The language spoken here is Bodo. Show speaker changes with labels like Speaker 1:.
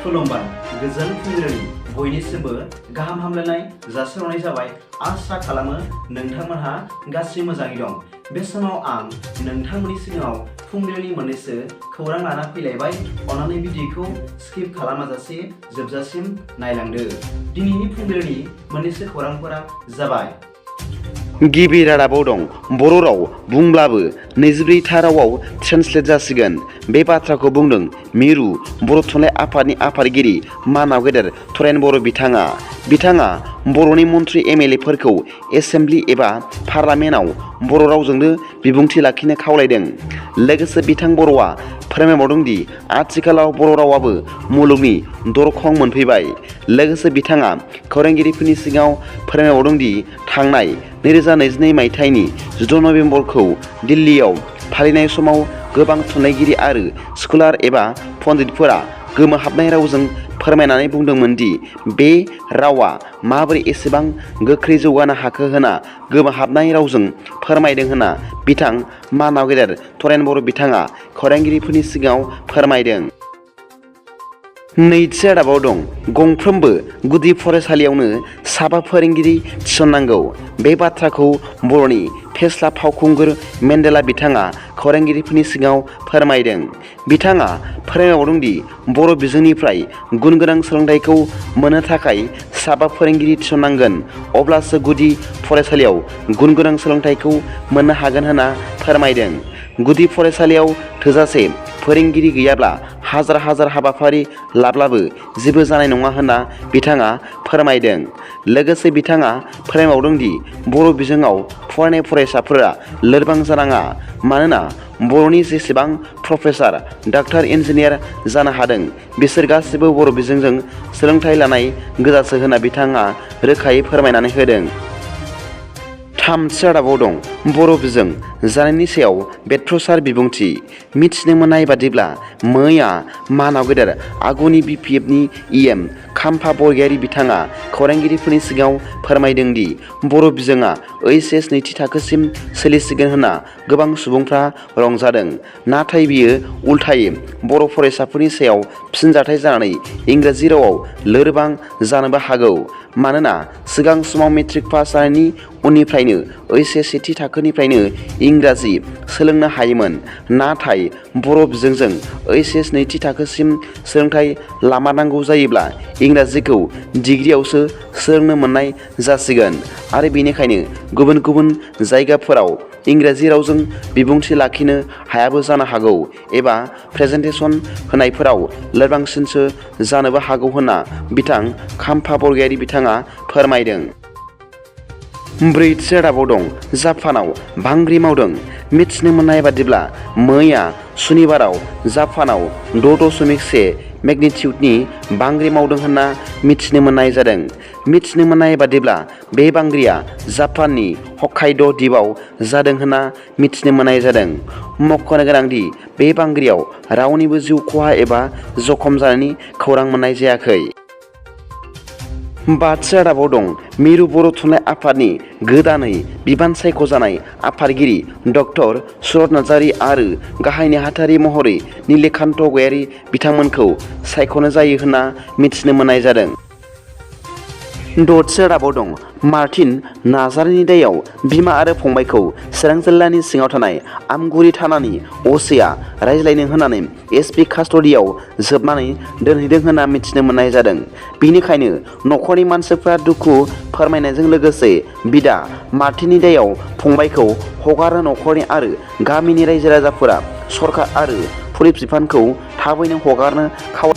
Speaker 1: खुलुमबाय गोजोन फुंबिलिनि बयनिसिमबो गाहाम हामलायनाय जासिहरनाय जाबाय। आसा खालामो नोंथांमोनहा गासै मोजाङै दं। बे समाव आं नोंथांमोननि सिगाङाव फुंबिलिनि मोननैसो खौरां लाना फैलायबाय। अन्नानै भिडिअखौ स्किप खालामाजासे जोबजासिम नायलांदो। दिनैनि फुंबिलिनि मोननैसो खौरांफोरा जाबाय।
Speaker 2: गिबि रादाबाव दं बर' राव बुंब्लाबो 24था रावाव ट्रेन्सलेट जासिगोन। बे बाथ्राखौ बुंदों मिरु बर' थुनलाइ आफादनि आफादगिरि मानाव गेदेर थरेन बर' बिथाङा बर'नि मन्त्रि MLA फोरखौ एसेम्ब्लि एबा पार्लामेन्टआव बर' रावजोंनो बिबुंथि लाखिनो खावलायदों। लोगोसे बिथां बर'आ फोरमायबावदों दि आथिखालाव बर' रावाबो मुलुगनि दरखं मोनफैबाय। लोगोसे बिथाङा खौरांगिरिफोरनि सिगाङाव फोरमायबावदों दि थांनाय 2022 मायथाइनि 16 नबेम्बरखौ दिल्लीयाव फालिनाय समाव गोबां थुनलाइगिरि आरो स्कलार एबा पन्डितफोरा गोमोहाबनाय रावजों फोरमायनानै बुंदोंमोन दि बे रावा माबोरै एसेबां गोख्रै जौगानो हाखो होना गोमोहाबनाय रावजों फोरमायदों होना बिथां मानाव गेदेर थरेन बर' बिथाङा खौरांगिरिफोरनि सिगाङाव फोरमायदों। नैथि रादाबाव दं गंफ्रोमबो गुदि फरायसालियावनो साबा फोरोंगिरि थिसननांगौ। बे बाथ्राखौ बर'नि फेस्ला फावखुंगुर मेन्डेला बिथाङा खौरांगिरिफोरनि सिगाङाव फोरमायदों। बिथाङा फोरमायबावदों दि बर' बिजोंनिफ्राय गुन गोनां सोलोंथाइखौ मोननो थाखाय साबा फोरोंगिरि थिसननांगोन, अब्लासो गुदि फरायसालियाव गुन गोनां सोलोंथाइखौ मोननो हागोन होनना फोरमायदों। गुदि फरायसालियाव थोजासे फोरोंगिरि गैयाब्ला हाजार हाजार हाबाफारि लाब्लाबो जेबो जानाय नङा होनना बिथाङा फोरमायदों। लोगोसे बिथाङा फोरमायबावदों दि बर' बिजोङाव फरायनाय फरायसाफोरा लोरबां जानाङा, मानोना बर'नि जेसेबां प्रफेसार, डाक्टार, इन्जिनियार जानो हादों बिसोर गासिबो बर' बिजोंजों सोलोंथाइ लानाय गोजासो होनना बिथाङा रोखायै फोरमायनानै होदों। थामथि रादाबाव दं बर' बिजों जानायनि सायाव बेट्रसार बिबुंथि। मिथिनो मोननाय बादिब्ला मैया मानाव गेदेर आगुनि BPFनि EM खाम्फा बरगयारी बिथाङा खौरांगिरिफोरनि सिगाङाव फोरमायदों दि बर' बिजोङा HS नैथि थाखोसिम सोलिसिगोन होनना गोबां सुबुंफ्रा रंजादों। नाथाय बियो उल्थायै बर' फरायसाफोरनि सायाव फिनजाथाय जानानै इंराजि रावाव लोरबां जानोबो हागौ। मानोना सिगां समाव मेट्रिक पास जानायनि उननिफ्रायनो HS सेथि थाखोनिफ्रायनो इंराजि सोलोंनो हायोमोन। नाथाय बर' बिजोंजों HS नैथि थाखोसिम सोलोंथाइ लामारनांगौ जायोब्ला इंराजिखौ डिग्रियावसो सोलोंनो मोननाय जासिगोन आरो बेनिखायनो गुबुन गुबुन जायगाफोराव इंराजि रावजों बिबुंथि लाखिनो हायाबो जानो हागौ एबा प्रेजेन्टेसन होनायफोराव लोरबांसिनसो जानोबो हागौ होनना बिथां खाम्फा बरगयारी बिथाङा फोरमायदों। ब्रैथि रादाबाव दं जापानाव बांग्रि मावदों। मिथिनो मोननाय बादिब्ला मैया सुनिबाराव जापानाव 6.1 मेगनिटिउडनि बांग्रि मावदों होनना मिथिनो मोननाय जादों। मिथिनो मोननाय बादिब्ला बे बांग्रिया जापाननि हक्काइड' दिपआव जादों होनना मिथिनो मोननाय जादों। मख'नो गोनांदि बे बांग्रियाव रावनिबो जिउ खहा एबा जखम जानायनि खौरां मोननाय जायाखै। बाथि रादाबाव दं मिरु बर' थुनलाइ आफादनि गोदानै बिबान सायख'जानाय आफादगिरि डक्टर सुरत नार्जारी आरो गाहाय नेहाथारि महरै नीलकान्त गयारी बिथांमोनखौ सायख'नो जायो होनना मिथिनो मोननाय जादों। दथि रादाबाव दं मार्टिन नार्जारीनि दायाव बिमा आरो फंबायखौ चिरां जिल्लानि सिङाव थानाय आमगुरि थानानि OCआ रायज्लायनो होनानै SP कास्टडियाव जोबनानै दोनहैदों होनना मिथिनो मोननाय जादों। बेनिखायनो न'खरनि मानसिफ्रा दुखु फोरमायनायजों लोगोसे बिदा मार्टिननि दायाव फंबायखौ हगारनो न'खरनि आरो गामिनि रायजो राजाफोरा सरकार आरो पुलिस बिफानखौ थाबैनो हगारनो खावलायदों।